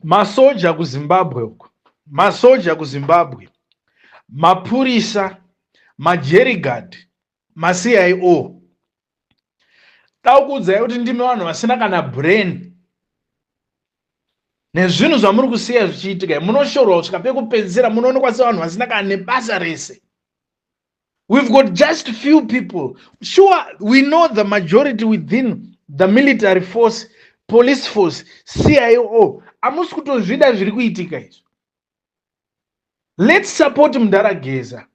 Masoja kuZimbabwe uko, masoja kuZimbabwe, mapurisa, majerigad, maCIO. Dakuudzai kuti ndimi vanhu vasina kana brain nezvinhu zvamuri kusiya zvichiitika. Munoshorwa kusvika pekupedzisira, munoonekwa sevanhu vasina kana nebasa rese. We've got just few people. Sure, we know the majority within the military force, police force, CIO, hamusi kutozvida zviri kuitika izvi. Let's support Mudhara Geza.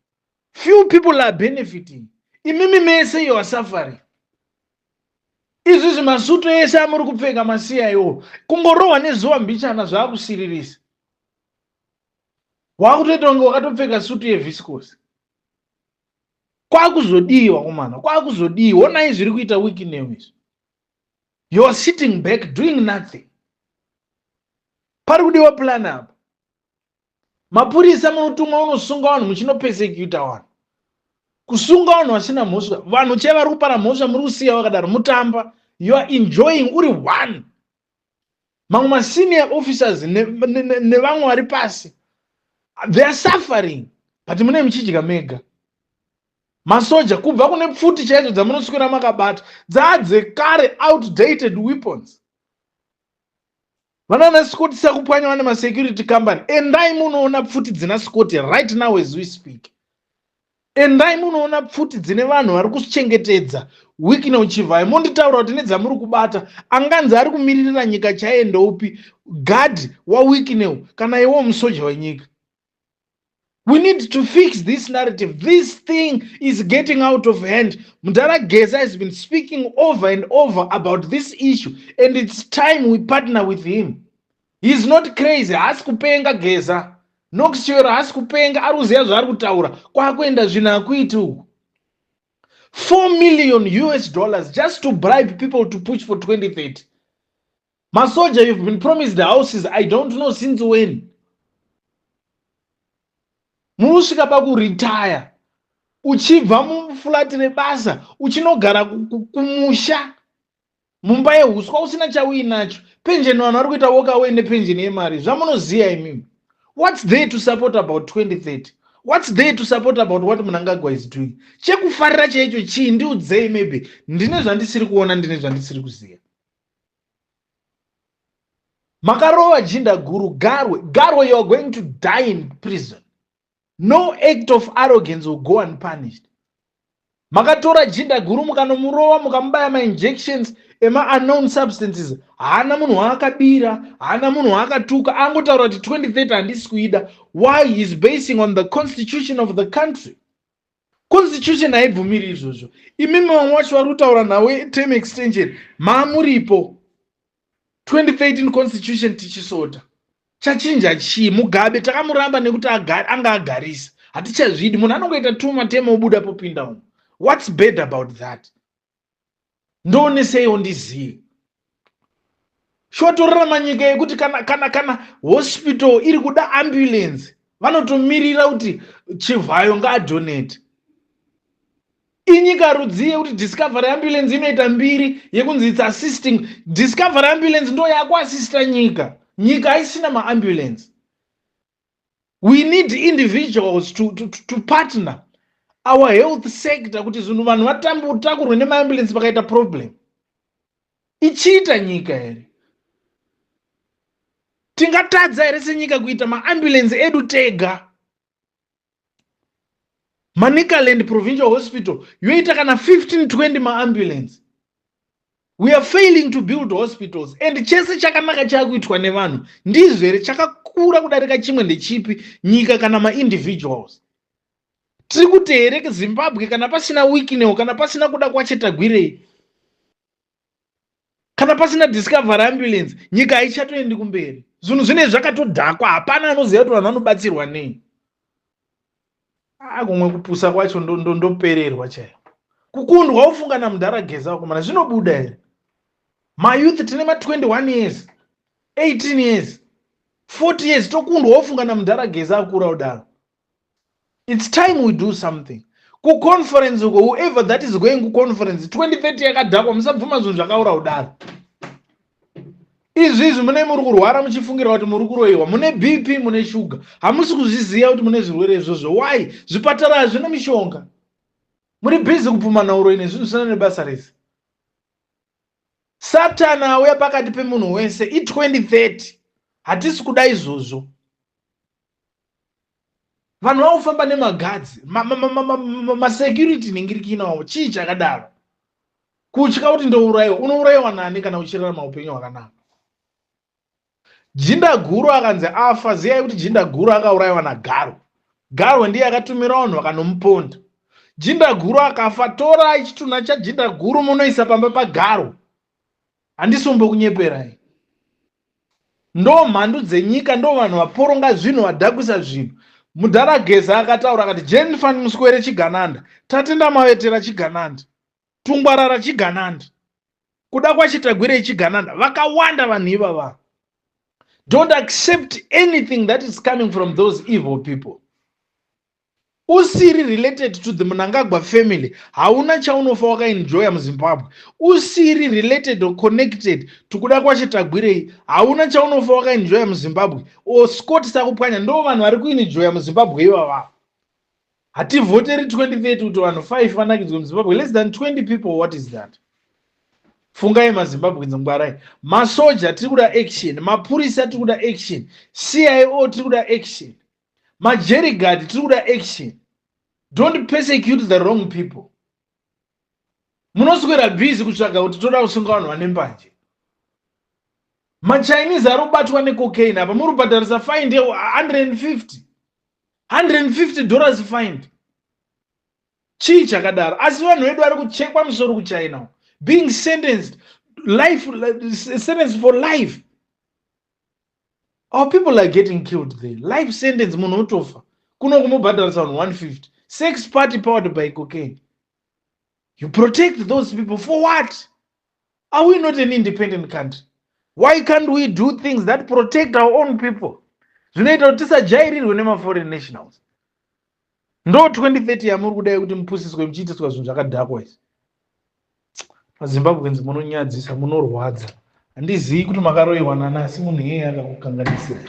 Few people are benefiting, imimi mese you are suffering. Izvizvi masuto ese amuri kupfeka, maCIO, kungorohwa nezuva mbichana zvaakusiririsa, wakutoita kunge wakatopfeka sutu yeviscose. Kwakuzodiwa kumana, kwakuzodiwa. Onai zviri kuita Wicknell izvi. You are sitting back doing nothing. Pari kudiwa plan apa. Mapurisa munotumwa unosunga vanhu, muchinopersecuta vanhu, kusunga vanhu vasina mhosva. Vanhu chai vari kupara mhosva muri kusiya vakadaro, mutamba. You are enjoying uri one. Mamwe masenior officers nevamwe vari pasi, they are suffering, but mune muchidya mega. Masoja, kubva kune pfuti chaidzo dzamunoswera makabata, dzaadzekare, outdated weapons. Vanana Scott Sakupwanya vane masecurity company. Endai munoona pfuti dzina Scott right now as we speak. Endai munoona pfuti dzine vanhu vari kuchengetedza Wicknell Chivayo. Monditaura kuti nedzamuri kubata, anganzi ari kumiririra nyika chaiendoupi? Guard waWicknell kana iwo musoja wenyika? We need to fix this narrative. This thing is getting out of hand. Mudhara Geza has been speaking over and over about this issue, and it's time we partner with him. He's not crazy. Haasi kupenga Geza. Knox Chivero haasi kupenga, ari kuziva zvaari kutaura. Kwakuenda zvinhu hakuiti uku. 4 million US dollars just to bribe people to push for 2030. Masoja, you've been promised houses, I don't know since when. Muri kusvika pakuretire, uchibva muflat rebasa uchinogara kumusha mumba yeuswa usina chauinacho. Penjeni, vanhu vari kuita walk away nepenjeni yemari zvamunoziva imimi. What's there to support about 2030? What's there to support about what Mnangagwa is doing? Chekufarira chaicho chii? Ndiudzei. Maybe ndine zvandisiri kuona, ndine zvandisiri kuziva. Makarova jinda guru Garwe. Garwe, you are going to die in prison. No act of arrogance will go unpunished. Makatora jinda guru, mukanomurova, mukamubaya mainjections ema-unknown substances. Haana munhu waakabira, haana munhu waakatuka, angotaura kuti 2030 handisi kuida. Why? Is basing on the constitution of the country. Constitution haibvumiri izvozvo. Imimi vamwe vacho vari kutaura nhau term extension, maamuripo 2013 constitution tichisota. Chachinja chii? Mugabe takamuramba nekuti anga agarisa. Hatichazvidi. Munhu anongoita two matema, obuda, popinda umu. What's bad about that? Ndooneseiwo ndizive. Shotorarama nyika yekuti kana hospital iri kuda ambulance, vanotomirira kuti Chivhayo ngaadonate. Inyika rudzi yekuti Discovery Ambulance inoita mbiri yekunzi it's assisting? Discovery Ambulance ndo yakuassista nyika? Nyika haisina maambulance. We need individuals to partner our health sector kuti zvinhu, vanhu vatakurwe nemaambulance pakaita problem. Ichiita nyika here? Tingatadza here senyika kuita maambulance edu tega? Manicaland Provincial Hospital yoita kana 15 20 maambulance. We are failing to build hospitals, and chese chakanaka chakuitwa nevanhu ndizvo here? Chakakura kudarika chimwe ndechipi, nyika kana maindividuals? Tiri kuti here Zimbabwe, kana pasina Wicknell, kana pasina Kuda kwaChetagwirei, kana pasina Discovery Ambulance, nyika haichatoendi kumberi? Zvinhu zvinezvi zvakatodhakwa, hapana anoziva kuti vanhu vanobatsirwa nei. Kumwe kupusa kwacho, ndopererwa chaiyo. Kukundwa ufunga namudhara Geza, vakomana, zvinobuda here? Mayouth tine ma21 years, 18 years, 40 years, tokundwa ufunga namudhara Geza akura kudaro. It's time we do something. Kuconference uko, whoever that is going kuconference, 2030 yakadhakwa. Musabvuma zvinhu zvakaura kudaro. Izvi izvi mune muri kurwara muchifungira kuti muri kuroyiwa, mune BP, mune shuga, hamusi kuzviziva kuti mune zvirwere izvozvo. Why? Zvipatara hazvina mishonga. Muri busy kupumana uroyi nezvinhu zvisina nebasa rese. Satani auya pakati pemunhu wese. I2030, hatisi kuda izvozvo. Vanhu vakufamba nemagadzi, masecurity ningirikinawo. Chii chakadaro? Kutya kuti ndourayiwa. Unourayiwa nani kana uchirarama upenyu hwakanaka? Jinda guru akanzi afa, ziyai kuti jinda guru akaurayiwa naGarwe. Garwe ndiye akatumira vanhu vakanomuponda. Jinda guru akafa, torai chitunha chajinda guru munoisa pamba paGarwe. Handisi umbokunyeperai. Ndo mhandu dzenyika, ndo vanhu vaporonga zvinhu, vadhakwisa zvinhu. Mudhara Geza akataura akati Jenfan Muswere chigananda, Tatenda Mavetera chigananda, Tungwarara chigananda, Kuda kwaChitagwirei chigananda. Vakawanda vanhu ivava. Don't accept anything that is coming from those evil people. Usiri related to the Mnangagwa family, hauna chaunofa wakaenjoya muZimbabwe. Usiri related or connected to Kuda kwaChitagwirei, hauna chaunofa wakaenjoya muZimbabwe. Or Scott Sakupwanya, ndo vanhu vari kuenjoya muZimbabwe ivava. Hativhoteri 2030 kuti vanhu 5 vanakidzwe muZimbabwe. Less than 20 people, what is that? Fungai maZimbabwe, ngwarai. Masoja tiri kuda action, mapurisa tiri kuda action, CIO tiri kuda action, majerigard tiri kuda action. Don't persecute the wrong people. Munoswera busy kutsvaga kuti toda kusunga vanhu vane mbanje. MaChinese ari kubatwa necocaine apa, muri kubhadharisa fine ye150, $150 fine. Chii chakadaro? Asi vanhu vedu vari kuchekwa musoro kuChina, being sentenced life sentence for life. Our people are getting killed there, life sentence, munhu otofa. Kuno kumubhadharisa vanhu 150. Sex party powered by cocaine. You protect those people for what? Are we not an independent country? Why can't we do things that protect our own people, zvinoita kuti tisajairirwe nemaforeign nationals? Ndo 2030 yamuri kudai kuti mupusiswe muchiitiswa zvinhu zvakadhakwa izvi. MaZimbabweans, munonyadzisa, munorwadza. Handizivi kuti makaroyiwa nani, asi munhu iyeye akakukanganisira.